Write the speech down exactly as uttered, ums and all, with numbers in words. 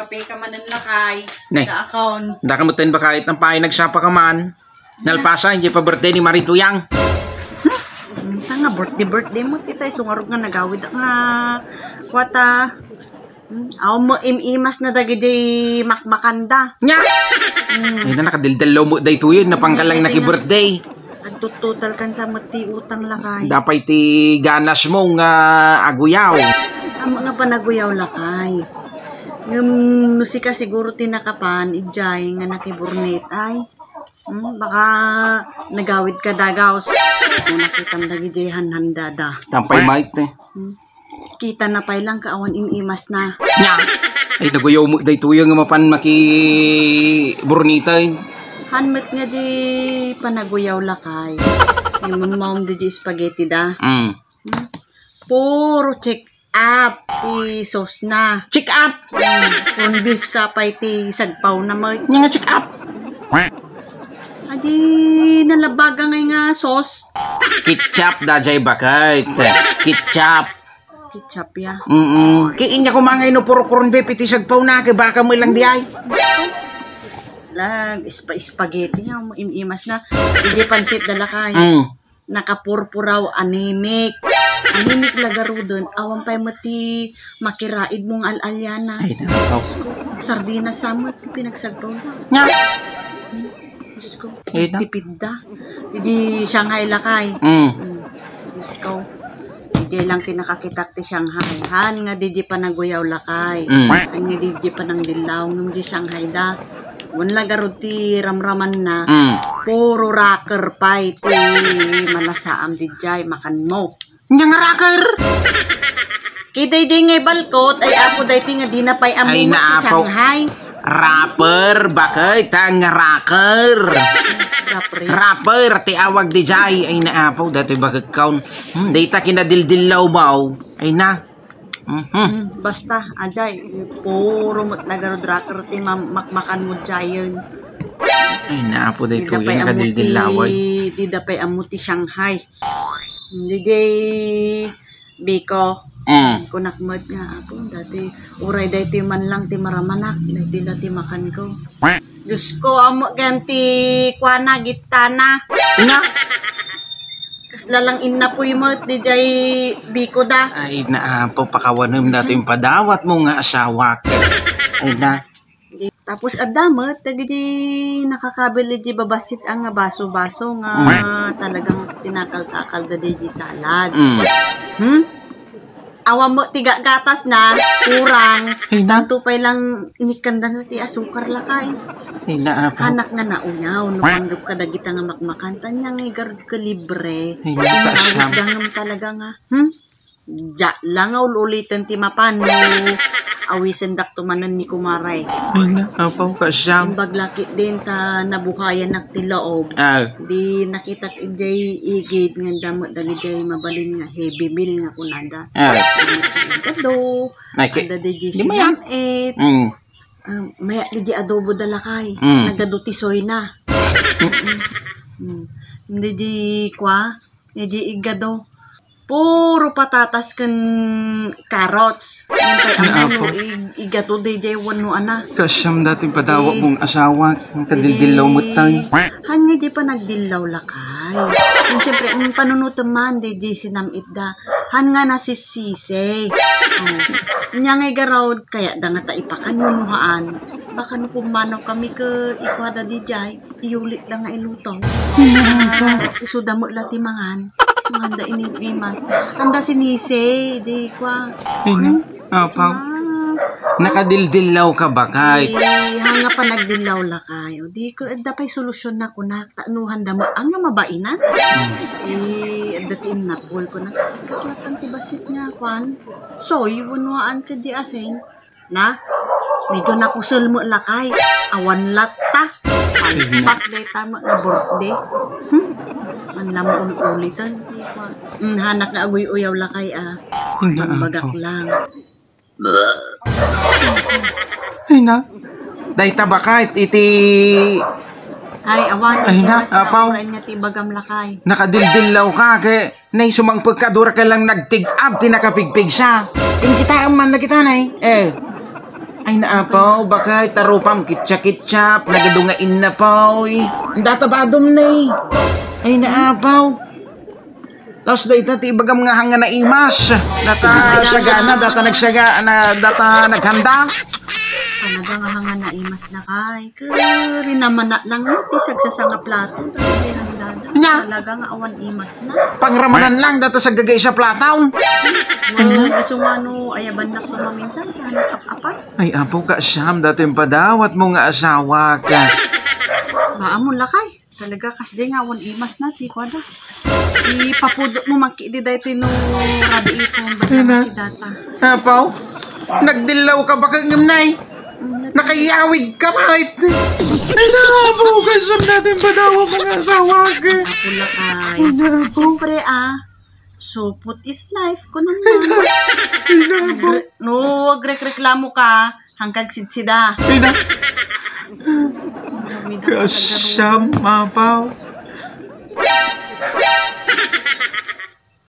Pay ka manen, lakay. Ne. Sa account. Daka met ten, bakay, itan pay nagsapa ka man. Nalpasan, di pa birthday ni Marituyang. Hmm, ta nga birthday, birthday mo, tita, isu ngarud nga nagawid nga kuwata. Hmm, aw mo, im-imas na dagiti makmakanda. Nya! Hmm. Ay na, nakadildal mo daytoy, napangkalang naki-birthday. Agtuttutal kan sa met ti utang, lakay. Dapay ti ganas mo nga aguyaw. Amo nga panaguyaw, lakay. Ngem no sika siguro ti nakapan, idiay nga nakiburnit, ay. Hmm, baka nagawid ka dagaws. Kung nakitam dagiti hanhandada. Tampay, Mike, eh. Hmm. Kita na pay lang ka awan im-imas na. Nya! Ay, naguyaw mo daytoy nga mapan makiburnitay. Han met nga di panaguyaw, lakay. Ngem maom di, di spaghetti da. Mm. Hmm? Puro check up ti sauce na. Check up! Hmm, corned beef sa pay ti sagpaw na met. Nya nga check up! Adi nalabaga ngay nga sauce. Ketchup da jay, bakay. Ketchup. Ketchup ya. Mm-mm. Ki inya kumangay no puro corned beef iti sagpaw na, kay baka mo lang di ay. Lag, ispa-, spaghetti nga, im-imas na. Hindi pansit da, lakay. Mm. Nakapurpuraw, anemic. Anemic la garuden, awan pay met ti makiraid mo nga al-alyana. Ay, nakaw. Sardinas sa met ti pinagsagpaw na. Nga. Diyos ko, Ay, na. Tipid da. Di Shanghai, lakay. Mm. Mm. Diyos ko. Idiay lang ti nakakitak ti Shanghai. Han nga di, di panaguyaw, lakay. Mm. Han nga di, di panangdillaw. Ngem di Shanghai da. Wen la garud ti ramraman na. Mm. Puro raker pay ti manasaam didiay, makan mo. Nya nga raker! Ki daydi nga ibalkot, ay apo daydi nga dina pay ammo Ay, ti naapo. Shanghai. Rapper, bakay, ta nga raker. Rapper. Rapper, ti awag didiay. Ay, naapo, dati bakit kaun. Hmm, dayta kinadildillaw mo. Ay, na. Mhm. Hmm, basta, ajay, puro met la garud raker ti mam-, makmakan mo diayen. Ay, naapo, daytoy nga didapay ammo ti, didapay ammo ti Shanghai. Didiay Biko. Mm. Kunak met nga, apo, dati, uray daytoy man lang ti maramanak, daytoy la ti makanko. Diyos ko, ammo gayam ti kuana, gittana. Ina? Kasla lang innapoy met, didiay Biko da. Ay, naapo, pakawanem datoy impadawat mo nga asawak. Ay, na. Tapos adda met dagiti nakakabili di babassit a nga baso-baso nga Mm. talagang tinakaltakal da di salad. Mm. Hmm? Awan mo ti gagatas na, kurang. Ay, na. Santo pay lang inikkanda na ti asukar lakay. Ay, na, apo. Anak nga nauyaw, no panggap ka dagita nga makmakan, tanya nga igarud ka libre. Ay, na, Ang asyam. Dangam talaga nga. Hmm? Diak la nga ul-uliten ti mapan no awisendak to manen ni kumaray. Ay na, apaw, ka siyam. Imbag lakit din ta nabuhayanak ti laog. Ah. Di nakitak idiay igid nga damo dagidiay mabalin nga heavy meal nga kunada. Ah. Gado. Naki-, Ada di di di mayan. Sinam-it. Mm. Ah, maya di di adobo da lakay. Mm. Nagado ti soy na. Mm. Hindi di kwa, hindi di igado. Puro patatas ken carrots. Yan kay Nga ammo apo. Ig-, igato dayjay wenno ana. Kasam dati padawa Eh. Mong asawa, ang kadildilaw mo tay. Han nga di pa nagdillaw lakay. Yung siyempre, ang panunutan man, dayjay sinam-it da. Han nga nasisisi. Oh. Nya nga igarawd, kaya da nga ta ipakan wenno haan. Baka no pumanaw kami ke ikuada dayjay. Iyulit da nga iluto. Isuda met la ti mangan. Manganda inim-imas. Anda sinisi, di kwa. Sino? Hmm? Apaw. Ah. Nakadildillaw ka ba kay? Eh, hanga pa nagdillaw lakay. O, di ko, adda pay solusyon na kunak. Ta, no, handa mo, ang nga mabainan. Hmm. Eh, adda ti innapol ko na. Katuatan ti basit nga, kwan. Soy, wenno haan ka di asin. Na? Medyo nakusel mo lakay. Awan latta. Palpak dayta mo nga birthday. Hmm? Ang lamo ulit-ulitan. Hmm, hanak nga aguy-uyaw lakay, ah. Ang bagak lang. Ay na. Dayta bakay iti Ay, awan. Ay na, apaw. Nga ti bagam lakay. Nakadildillaw ka, ke. Nay, sumangpet ka, dura ka lang nagtig-ab ti nakapigpigsa. Ing kita, man na kita, nay. Eh. Ay, naapaw, bakay, ta rupam, kitsa-kitsap, nagadu nga innapaw, eh. Data badom na, eh. Ay, naapaw. Tapos dayta ti ibagam nga hanga naimas. Data sagana, data nagsaga, na, data naghanda. Talaga nga hanga naimas na kay. Kari naman na lang, no, ti sagsasanga plato, talaga yung dada. Nya. Talaga nga awan imas na. Pangramanan lang, data sagagay sa plataw. Well, gusto nga, no, ayaban na ko maminsan, kaya nakap-apat. Ay, apo ka, Sam, dati yung padawat mo nga asawa ka. Baa mo, lakay. Talaga, kasdi nga, awan imas na, ti kuwada. Ipapudot mo, mangkidi daytoy no, rabi iton, Ay, na. Si data. Apaw, nagdillaw ka, baka ngem nay. Mm. Nakayawid ka, mait. Ay, na, apo ka, Sam, dati yung padawat mo nga asawa ka. Apo, lakay. Ay, na, apo. Siyempre, ah, Support is life, kuno man. Ay, na, apo. No, agrekreklamo ka, hangkag sidsida. Ay, na. Mida ka Kaya tagaro. Siyam, mapaw.